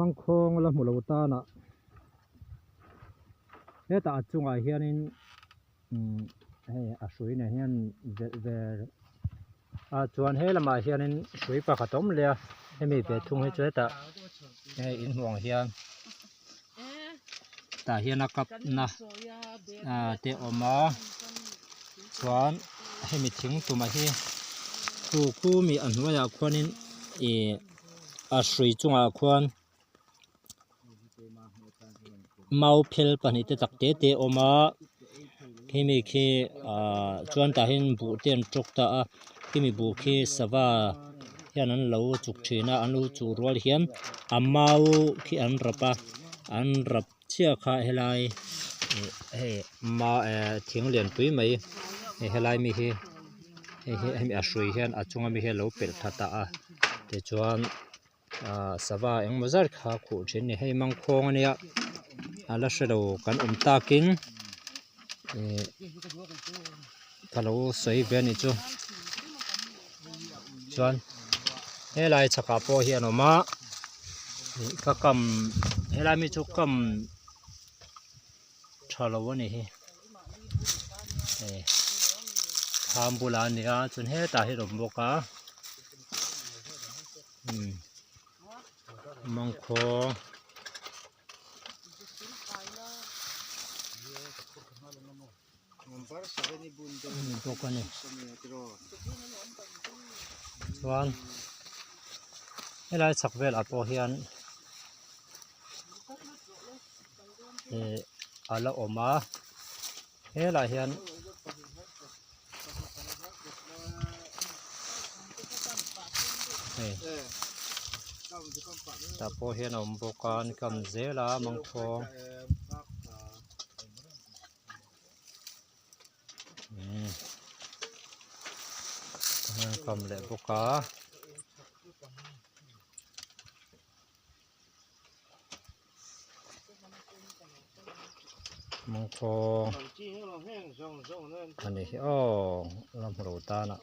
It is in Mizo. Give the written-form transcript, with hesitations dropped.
Mangkhawng la hmu lo tan ah hetah a chungah hianin umm hei a hrui nen hian velh ve a chuan he lamah hianin hrui pakhat a awm leh a hemi ve thung hi chu hetah hei in hmuh ang hian tah hian a kap na ah te a awm a chuan hemi thing tumah hi khu khu mi a hnuaiah khuanin ih a hrui chungah khuan mau phel pahnih te tak te te a awm a khimi khi ahh chuan tah hian buh te an tawk ta a khimi buh khi sava hian an lo chuk thin a an lo chuh rual hian a mau khi an rap a an rap chiah kha helai ih hei ma eh thing lian pui mai hei helai mi hi hei hi hemi a hrui hian a chunga mi hi a lo pelh thla ta a tichuan ahh sava engemaw zat kha khuh thin a ni hei mangkhawng ania a la hre lo kan awm takin ihh ka lo sawi ve anih chu chuan helai chhakah pawh hian a awm a ih ka kam helai mi chu kam tha lo a ni hi hei thlam bulah a ni a chuan hetah hian a awm bawk a umm mangkhawng. Ani bawk a ni chuan helai chhak velah pawh hian ih a la awm a helaiah hian hei tah pawh hian a awm bawk a an kam zel a mangkhawng. Umm kam leh bawk a. Mangkhawng a ni hi aw la hmu lo tan a.